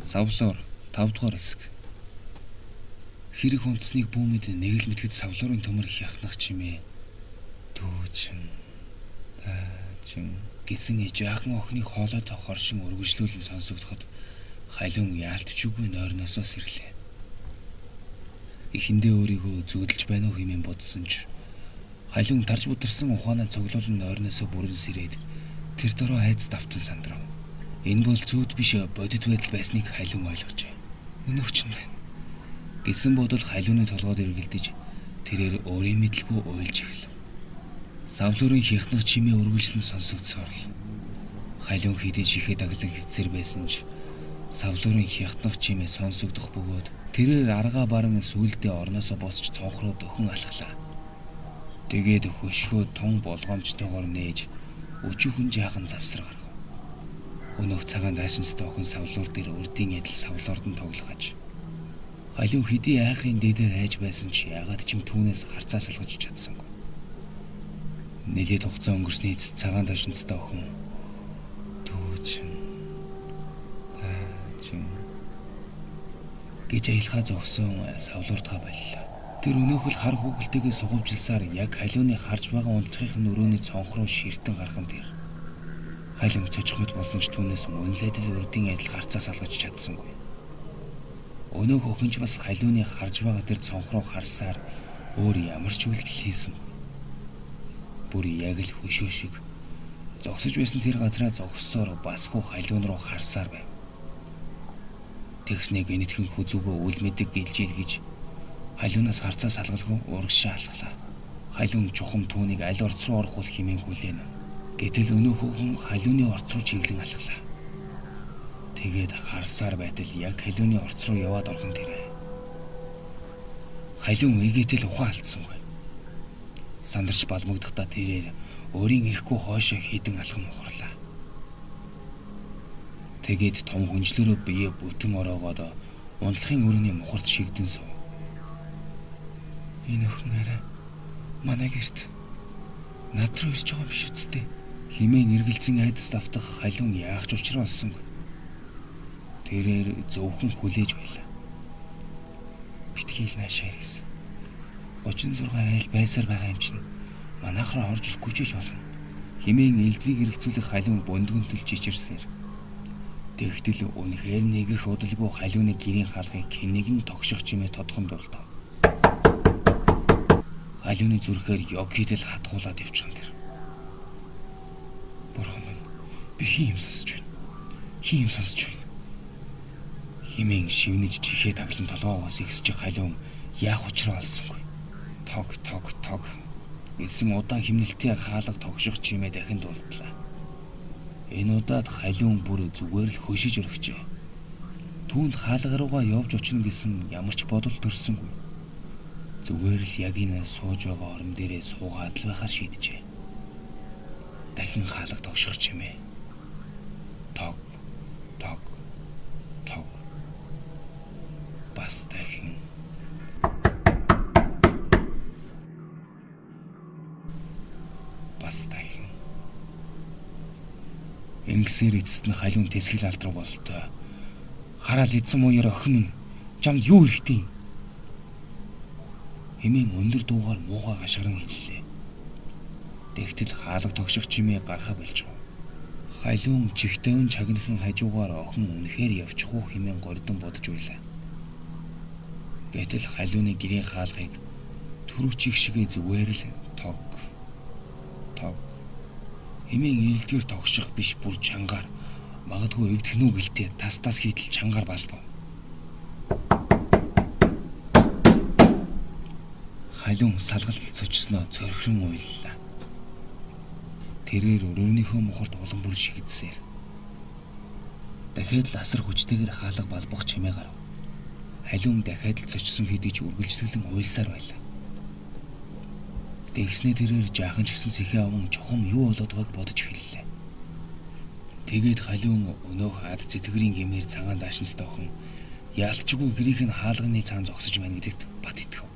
Савлуур 5 дугаар хэсэг. Хэрэг унтсныг бүүмэд нэг л мэтгэд савлуурын төмөр хяхнах чимээ. Дүүчин таачин гэсэн жаахан охины хоолой тохоршин өргөжлүүлэн сонсогдоход халиун яалтчгүй нойрносоо сэрлээ. Эхэндээ өөрийгөө зүүдэлж байна уу хэмээн бодсон ч халиун тарж бүдэрсэн ухаанаа цуглуулан нойрносоо бүрэн сэрээд тэр дороо айц давтан сандрав. Энэ бол зүуд биш бодит байдал байсныг халиун ойлгожээ. Өнөөгч нь байна гэсэн бодол халиуны толгойд эргэлдэж тэрээр өөрийн мэдлгүй уйлж эхлэв. Савлуурын хихнах чимээ үргэлжлэн сонсогдсоор л халиун хэдий чихээ даглан хөвцөр байсан ч савлуурын хихнах чимээ сонсогдох бөгөөд тэрээр аргаа баран сүүлдээ орноосоо босч цонх руу дөхөн алхлаа. Тэгээд хөшгөө тун болгоомжтойгоор нээж өчүүхэн жаахан завсар гаргав. Өнөөх цагаан даашинцтай охин савлуур дээр урдийн адил савлуурд нь тоглохаж. Халиун хэдий айхын дээдээр айж байсан ч яагаад ч юм түүнээс харцаа салгаж чадсангүй. Нэлээд хугацаа өнгөрсний эцэст цагаан даашинцтай охин дүүчин таачин гэж аялхаа зогсон савлуурдгаа боллоо. Тэр өнөөх л хар хүүхэлтэйгээ сугамжилсаар яг халиуны харж байгаа унтлагын өрөөний цонх руу ширтэн гархан тэр. Халиун цочих мэт болсон ч түүнээс мөн л адил урдын адил харцаа салгаж чадсангүй. Өнөөх охин ч бас халиуны харж байгаа тэр цонх руу харсаар өөр ямар ч үйлдэл хийсэнгүй. Бүр яг л хөшөө шиг зогсож байсан тэр газраа зогссоор басгүй халиун руу харсаар байв. Тэгснээ гинэтхэн хүзүүгөө үл мэдэг гэлжийл гэж халиунаас харцаа салгалгүй урагшаа алхлаа. Халиун чухам түүнийг аль орц руу орох бол хэмээн хүлээнэ. Гэтэл өнөөх охин халиуны орц руу чиглэн алхлаа. Тэгээд харсаар байтал яг халиуны орц руу яваад орхон тэрэ. Халиун эгээтэл ухаан алдсангүй. Сандарч балмагдахдаа тэрээр өөрийн ирэхгүй хойшоо хідэн алхам ухарлаа. Тэгээд том хүнжлөрөө бие бүтэн ороогоод унтлахын өрөөний мухарт шигдэн сув. Энэ охин арай манай гэрт над руу ирж байгаа юм биш үсттэй хэмээн эргэлзэн айдас давтах халиун яах ч учраа олсонгүй. Тэрээр зөвхөн хүлээж байлаа. Битгий л наашаа ирсэн. 36 айл байсаар байгаа юм чинь манайх руу орж ирэхгүй ч болно. Хэмээн элдвийг эргэцүүлэх халиун бундгүнтэл чичирсээр. Тэгтэл үнэхээр нэг их удалгүй халиуны гэрийн хаалгыг хэнэг нь тогших чимээ тодхон дуулдав. Халиуны зүрхээр ёг хийдэл хатгуулад явчихсан тэр. Бурхан минь, би хин юм сонсож байна. Хин юм сонсож байна. Химэн шивнэж чихээ таглан толгоогоос ихсэж халиун яах учраа олсонгүй. Тог тог тог гэсэн удаан химнэлтийн хаалга тогших чимээ дахин дуулдлаа. Энэ удаад халиун бүр зүгээр л хөшиж өргөжээ. Түүнд хаалга руугаа явж очино гэсэн ямар ч бодол төрсөнгүй. Зүгээр л яг энэ сууж байгаа орон дээрээ суугаад л байхаар шийджээ. Дахин хаалга тогших чимээ. Тог тог тог. Бас дахин. Бас дахин. Ингэсээр эцэст нь халиун тэсгэл алдруу болтой. Хараал эзэн мууяр охин минь чамд юу хэрэгтэй? Хэмээн өндөр дуугаар муухай гашгиран хэллээ. Тэгтэл хаалга тогших чимээ гарахаа болжв. Халиун чихтэйн чагнахын хажуугаар охин үнэхээр явчих уу хэмээн гордон бодож байлаа. Гэтэл халиуны гэрийн хаалгыг түрүүчийг шигээ зүгээр л тог тог хэмээн илдгээр тогших биш бүр чангаар магадгүй эвдэх нү гэлтэй тас тас хийтэл чангаар балбав. Халиун салгалт цочсноо цорхирон уйллаа. Тэрээр өрөөнийхөө мухарт улам бүр шигдсээр. Дахиад л асар хүчтэйгээр хаалга балбах чимээ гарав. Халиун дахиад л цочсон хэдий ч үргэлжлүүлэн уйлсаар байлаа. Тэгснээ тэрээр жаахан ч гэсэн сэхээ аван чухам юу болоод байгааг бодож эхэллээ. Тэгээд халиун өнөөх ад зэтгэрийн гэмээр цагаан даашинцтай охин яалтчгүй гэрийнх нь хаалганы цаан зогсож байна гэдэгт бат итгэв.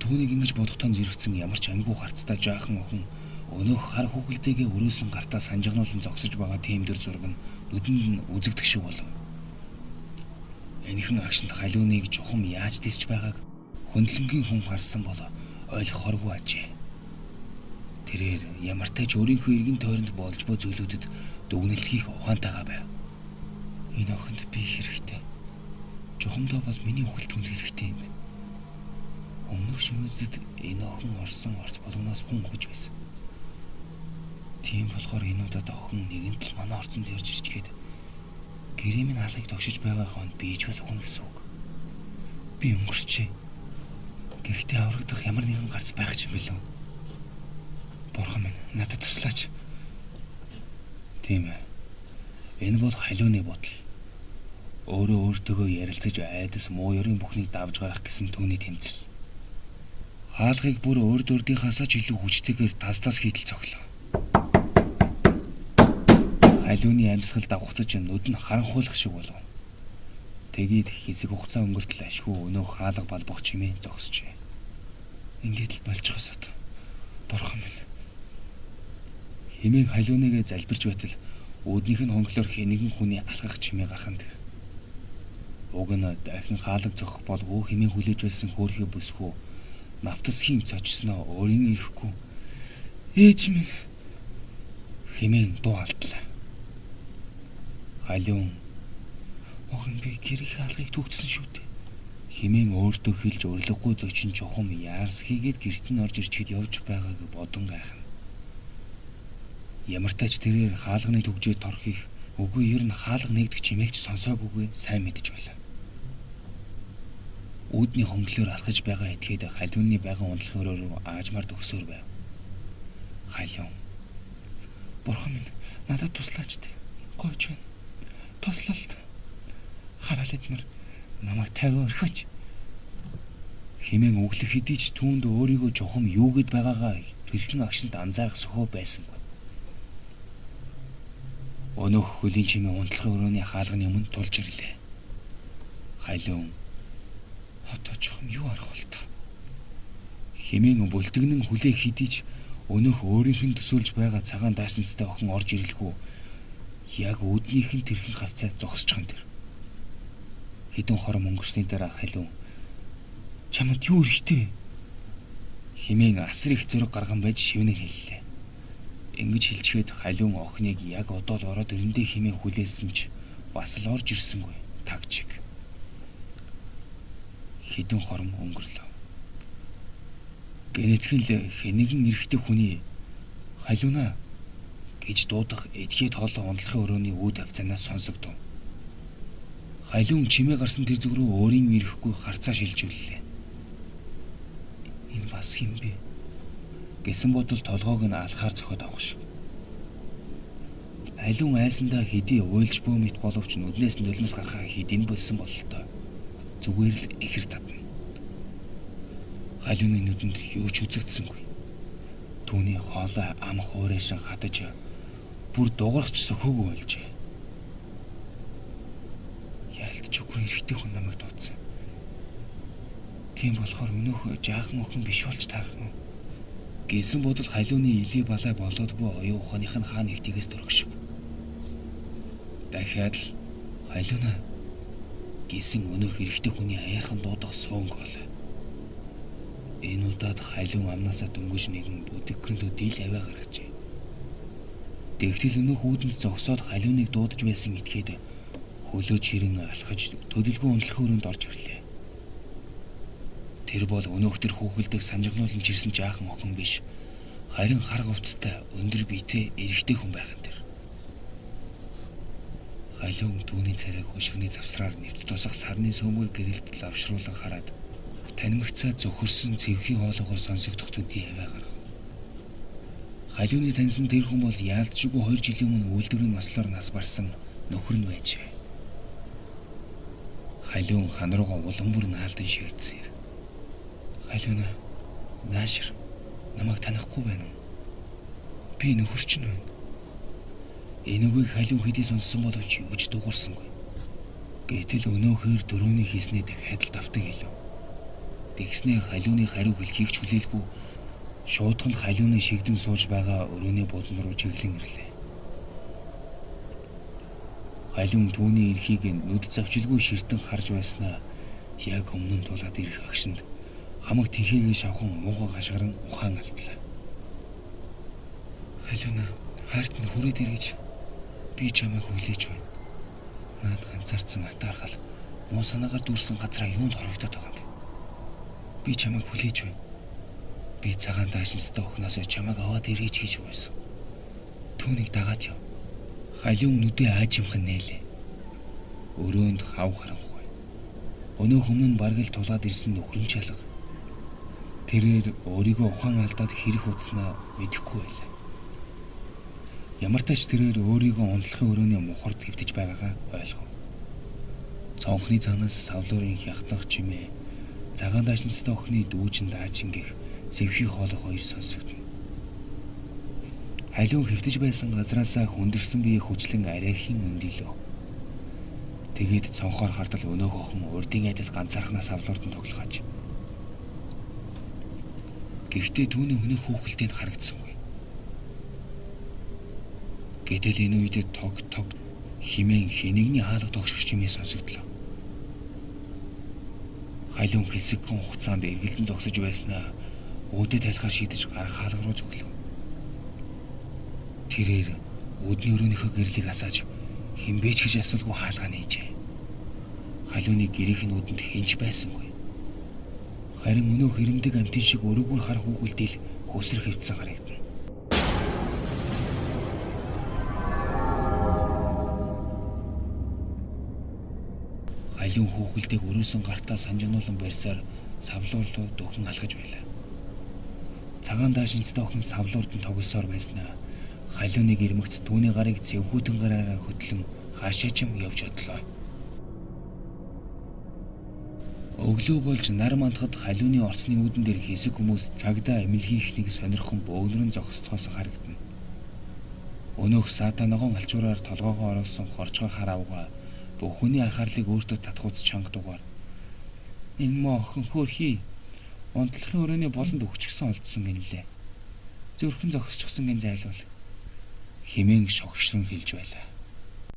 Түүнийг ингэж бодохтон зэрэгцэн ямар ч амьгүй гарцтай жаахан охин өнөөх хар хүүхэлдэйгээ өрөөсөн гартаа санжигнуулан зогсож байгаа тийм дөр зураг нь нүдэнд нь үзэгдэх шиг болов. Энэхэн агшинд халиуныг чухам яаж дисч байгааг хөндлөнгийн хүн харсан бол ойлгохоргүй ажээ. Тэрээр ямартай ч өөрийнхөө эргэн тойронд болж буй зүйлүүдэд дүгнэлт хийх ухаантайгаа байв. Энэ охинд би хэрэгтэй. Чухамдаа бол миний үхэл түнд хэрэгтэй юм байна. Өмнөх шөнүүдэд энэ охин орсон орц болгоноос хүн өгч байсан. Тийм болохоор энэ удаад охин нэгэн тал манай орцонд ярьж ирчгээд гэрээ минь хаалгыг тогшиж байгаа хонд би ч бас өгнө гэсэн үг. Би өнгөрчээ. Гэхдээ аврагдах ямар нэгэн гарц байх юм билүү? Бурхан минь надад туслаач. Тийм ээ. Энэ бол халиуны бодол. Өөрөө өөртөөгөө ярилцаж айдас муу ёрын бүхнийг давж гарах гэсэн түүний тэмцэл. Хаалгыг бүр өөрд өрдийнхаасаа ч илүү хүчтэйгээр тас хийтэл цоглоо. Халиуны амьсгал давхцаж нүд нь харанхуйлах шиг болов. Тэгээд хэсэг хугацаа өнгөртөл ашгүй өнөөх хаалга балбах чимээ зогсжээ. Ингээд л болчихосоо. Бурхан минь. Хэмээн халиуныгээ залбирч байтал үүднийх нь хонглоор хэнэгэн хүний алхах чимээ гархан тэр. Уг нь дахин хаалга зогох болгүй хэмээн хүлээж байсан хөөрхий бүсгүй навтасхийн цочсноо өөрийн ирэхгүй. Ээж минь хэмээн дуу алдлаа. Халиун охин би гэрийн хаалгыг түгдсэн шүү дээ. Хэмээн өөртөө хэлж урилгагүй зочин чухам яарс хийгээд гэрт нь орж ирчээд явж байгааг бодон гайхна. Ямартай ч тэрээр хаалганы түгжээ торхих үгүй ер нь хаалга нэгдэх чимээг ч сонсоогүйгээ сайн мэдэж байлаа. Үүдний хонглоор алхаж байгаа этгээд халиуны байгаа унтлахын өрөө рүү аажмаар төгсөөр байв. Халиун. Бурхан минь надад туслаач дээ. Гойж байна. Туслалт. Хараал эдмэр намайг 50 өрхөж. Хэмээн өглөх хэдий ч түүнд өөрийгөө чухам юу гэд байгаагаа тэрхэн агшинд анзаарах сөхөө байсангүй. Өнөөх хөлийн чимээ унтлахын өрөөний хаалганы өмнө тулж ирлээ. Халиун одоо чухам юу арах бол та? Хэмээн бүлтгэнэн хүлээх хэдий ч өнөөх өөрийнх нь төсөөлж байгаа цагаан дайсанцтай охин орж ирэлгүй яг үүднийх нь тэрхэн хавцаа зогсчихон тэр. Хэдэн хором өнгөрсний дараа халиун чамд юу хэрэгтэй? Хэмээн асар их зөрөг гарган байж шивнэн хэллээ. Ингэж хэлчихэд халиун охиныг яг одоо л ороод ирэндээ хэмээн хүлээсэн ч бас л орж ирсэнгүй тагчиг. Хэдэн хором өнгөрлөө. Гэнэтхэн л хэнэгэн эрэгтэй хүний халиунаа гэж дуудах эдхий тоолоо унтлахын өрөөний үүд хавцаанаас сонсогдов. Халиун чимээ гарсан тэр зүг рүү өөрийн ирэхгүй харцаа шилжүүллээ. Энэ бас юм бэ? Гэсэн бодол толгойг нь алхаар зөхиод авах шиг. Халиун айсандаа хэдий уйлж бөө мэт боловч нүднээс нулимс гарахаа хэдийн болсон бололтой. Зүгээр л ихэр татна. Халиуны нүдэнд юу ч үзэгдсэнгүй. Түүний хоолой ам хуурайшин хатаж бүр дугарч сөхөөгүй болжээ. Яалтч үгүй эрэгтэй хүн намайг дуудсан. Тийм болохоор өнөөх жаахан охин биш болж таарах нь. Гэсэн бодол халиуны илий балай болоод буй оюун ухааных нь хаа нэгтийгээс дөрөх шиг. Дахиад л халиуна гэсэн өнөөх эрэгтэй хүний аяархан дуудах сөөнг болоо. Энэ удаад халиун амнаасаа дөнгөж нэгэн бүдэгхэн төдийл авиа гаргажээ. Тэгтэл өнөөх үүдэнд зогсоод халиуныг дуудаж байсан этгээд хөлөө чирэн алхаж төдөлгөө унтлахын өрөөнд орж ирлээ. Тэр бол өнөөх төр хүүхэлдэг санжигнуулан чирсэн жаахан охин биш. Харин хар хувцастай өндөр биетэй эрэгтэй хүн байх юм тэр. Халиун түүний царайг хөшигний завсраар нэвт тусах сарны сөөмөр гэрэлтэл авшруулан хараад таньмагцаа зөхөрсөн цэвхийн хоолоогоор сонсогдох төдий авиа гаргав. Халиуны таньсан тэр хүн бол яалтчгүй 2 жилийн өмнө үйлдвэрийн ослоор нас барсан нөхөр нь байжээ. Халиун хан руугаа улам бүр наалдан шигдсэн. Халиуна наашир намайг танихгүй байна уу? Би нөхөр чинь байна. Энэ үгийг халиун хэдий сонссон боловч юу ч дуугарсангүй. Гэтэл өнөөхөр дөрөвний хийснээ дахиад л давтан хэлв. Тэгснээ халиуны хариу хэлхийг ч хүлээлгүй шуудхан халиуны шигдэн сууж байгаа өрөөний буудан руу чиглэн ирлээ. Халиун түүний эрхийг нүд завчилгүй ширтэн харж байснаа яг өмнө нь тулаад ирэх агшинд хамаг тэнхээгээ шавхан муухай хашгиран ухаан алдлаа. Халиуна хайрт нь хүрээд иргэж би чамайг хүлээж байна. Наад ганцаардсан атаархал муу санаагаар дүүрсэн газраа юунд хорогдоод байгаа юм бэ? Би чамайг хүлээж байна. Би цагаан даашинцтай охиноосоо чамайг аваад ирээч гэж гуйсан. Түүнийг дагаад яв. Халиун нүдээ аажимхан нээлээ. Өрөөнд хав харанхуй. Өнөөх өмнө нь бараг л тулаад ирсэн нөхрөн чалга. Тэрээр өөрийгөө ухаан алдаад хэрэг удснаа мэдэхгүй байлаа. Ямар тач тэрээр өөрийгөө унтлахын өрөөний мухард хэвтэж байгаагаа ойлгов. Цонхны цаанаас савлуурын хятнах чимээ, цагаан даашинцтай охины дүүжин даачин гэх зэвхий хоолой хоёр сонсогдоно. Халиун хэвтэж байсан газраасаа хүндэрсэн бие хүчлэн арайхийн өндөлөө. Тэгээд цонхоор хардал өнөөх охин урдын адил ганцаархнаа савлуурд нь тоглохаж. Гэхдээ түүний өнөөх хүүхэлтэй нь харагдсангүй. Гэтэл энэ үед тог тог химэн хинэгний хаалга тогших чимээ сонсогдлоо. Халиун хэсэгхэн хугацаанд эргэлдэн зогсож байснаа үүдээ тайлахаар шийдэж гарах хаалга руу зүглэв. Тэрээр үүдний өрөөнийхөө гэрлийг асааж хинбэ ч гэж асуулгүй хаалгаа нээжээ. Халиуны гэрийнх нь үүдэнд хинч байсангүй. Харин өнөөх хэрэмдэг амьтан шиг өрөөгөр харах хүүхэлдэйл хөсрөх хэвдсэн харагдана. Халиун хүүхэлдэйг өрөөсөн гартаа санжигнуулан барьсаар савлуур руу дөхөн алхаж байлаа. Цагаан даашинцтай охин савлуурд нь тоглосоор байснаа халиуныг ирмэгц түүний гарыг зэвхүүтэн гараараа хөтлөн хаашаа ч юм явж одлоо. Өглөө болж нар мандахад халиуны орцны үүдэн дээр хэсэг хүмүүс цагдаа эмнэлгийнхнийг сонирхон бөөгнөрөн зогсцоос харагдана. Өнөөх сатаногон алчуураар толгоогоо оруулсан хоржгор хараавга бүх хүний анхаарлыг өөртөө татхуц чанга дугаар. Энэ моо охин хөөрхий унтлахын өрөөний болонд өгчихсөн олдсон гинлээ. Зүрхэн зогсчихсон гин зайлуул. Химэн шогшрон хэлж байлаа.